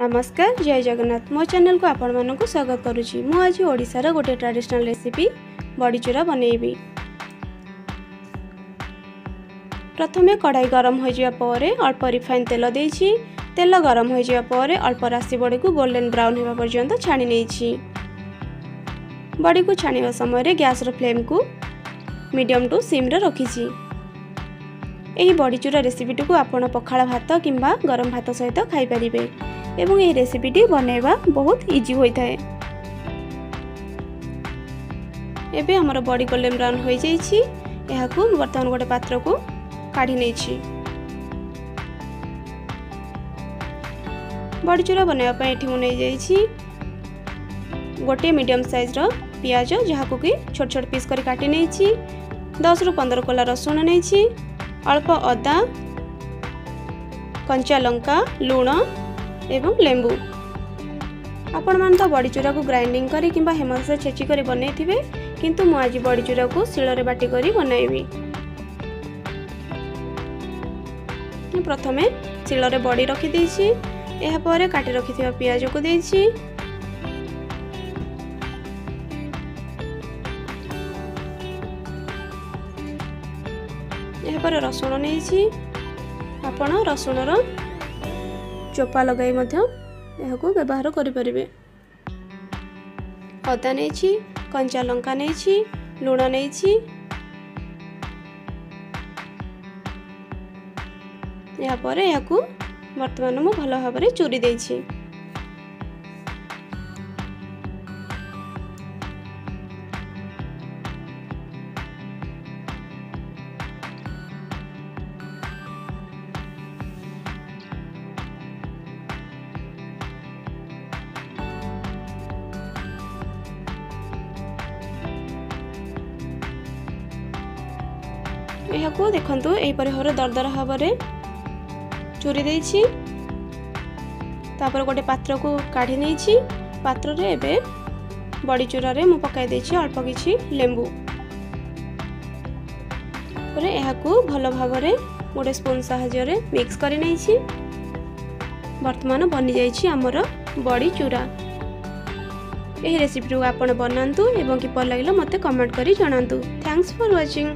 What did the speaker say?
ନମସ୍କାର, ଜୟ ଜଗନ୍ନାଥ। ମୋ ଚ୍ୟାନେଲକୁ ଆପଣମାନଙ୍କୁ ସ୍ୱାଗତ କରୁଛି। ମୁଁ ଆଜି ଓଡ଼ିଶାର ଗୋଟେ ଟ୍ରାଡ଼ିସନାଲ୍ ରେସିପି ବଡ଼ିଚୁରା ବନେଇବି। ପ୍ରଥମେ କଢ଼ାଇ ଗରମ ହୋଇଯିବା ପରେ ଅଳ୍ପ ରିଫାଇନ୍ ତେଲ ଦେଇଛି। ତେଲ ଗରମ ହୋଇଯିବା ପରେ ଅଳ୍ପ ରାଶି ବଡ଼ିକୁ ଗୋଲ୍ଡେନ୍ ବ୍ରାଉନ୍ ହେବା ପର୍ଯ୍ୟନ୍ତ ଛାଣି ନେଇଛି। ବଡ଼ିକୁ ଛାଣିବା ସମୟରେ ଗ୍ୟାସ୍ର ଫ୍ଲେମ୍କୁ ମିଡ଼ିୟମ୍ ଟୁ ସିମ୍ରେ ରଖିଛି। ଏହି ବଡ଼ିଚୁରା ରେସିପିଟିକୁ ଆପଣ ପଖାଳ ଭାତ କିମ୍ବା ଗରମ ଭାତ ସହିତ ଖାଇପାରିବେ ଏବଂ ଏହି ରେସିପିଟି ବନାଇବା ବହୁତ ଇଜି ହୋଇଥାଏ। ଏବେ ଆମର ବଡ଼ି ଗୋଲ୍ଡେନ୍ ବ୍ରାଉନ୍ ହୋଇଯାଇଛି। ଏହାକୁ ମୁଁ ବର୍ତ୍ତମାନ ଗୋଟେ ପାତ୍ରକୁ କାଢ଼ି ନେଇଛି। ବଡ଼ିଚୁରା ବନାଇବା ପାଇଁ ଏଠି ମୁଁ ନେଇଯାଇଛି ଗୋଟିଏ ମିଡ଼ିୟମ୍ ସାଇଜ୍ର ପିଆଜ, ଯାହାକୁ କି ଛୋଟ ଛୋଟ ପିସ୍ କରି କାଟି ନେଇଛି। 10ରୁ 15 କୋଲା ରସୁଣ ନେଇଛି, ଅଳ୍ପ ଅଦା, କଞ୍ଚା ଲଙ୍କା, ଲୁଣ ଏବଂ ଲେମ୍ବୁ। ଆପଣମାନେ ତ ବଡ଼ିଚୁରାକୁ ଗ୍ରାଇଣ୍ଡିଙ୍ଗ କରି କିମ୍ବା ହେମଦସ୍ତାରେ ଛେଚି କରି ବନେଇଥିବେ, କିନ୍ତୁ ମୁଁ ଆଜି ବଡ଼ିଚୁରାକୁ ଶିଳରେ ବାଟି କରି ବନାଇବି। ମୁଁ ପ୍ରଥମେ ଶିଳରେ ବଡ଼ି ରଖିଦେଇଛି। ଏହାପରେ କାଟି ରଖିଥିବା ପିଆଜକୁ ଦେଇଛି। ଏହାପରେ ରସୁଣ ନେଇଛି। ଆପଣ ରସୁଣର ଚୋପା ଲଗାଇ ମଧ୍ୟ ଏହାକୁ ବ୍ୟବହାର କରିପାରିବେ। ଅଦା ନେଇଛି, କଞ୍ଚା ଲଙ୍କା ନେଇଛି, ଲୁଣ ନେଇଛି। ଏହାପରେ ଏହାକୁ ବର୍ତ୍ତମାନ ମୁଁ ଭଲ ଭାବରେ ଚୁରି ଦେଇଛି। ଏହାକୁ ଦେଖନ୍ତୁ, ଏହିପରି ଭାବରେ ଦରଦର ଭାବରେ ଚୁରି ଦେଇଛି। ତାପରେ ଗୋଟେ ପାତ୍ରକୁ କାଢ଼ି ନେଇଛି। ପାତ୍ରରେ ଏବେ ବଡ଼ି ଚୁରାରେ ମୁଁ ପକାଇ ଦେଇଛି ଅଳ୍ପ କିଛି ଲେମ୍ବୁ। ପରେ ଏହାକୁ ଭଲ ଭାବରେ ଗୋଟେ ସ୍ପୁନ୍ ସାହାଯ୍ୟରେ ମିକ୍ସ କରି ନେଇଛି। ବର୍ତ୍ତମାନ ବନିଯାଇଛି ଆମର ବଡ଼ି ଚୁରା। ଏହି ରେସିପିଟିକୁ ଆପଣ ବନାନ୍ତୁ ଏବଂ କିପରି ଲାଗିଲା ମୋତେ କମେଣ୍ଟ କରି ଜଣାନ୍ତୁ। Thanks for watching.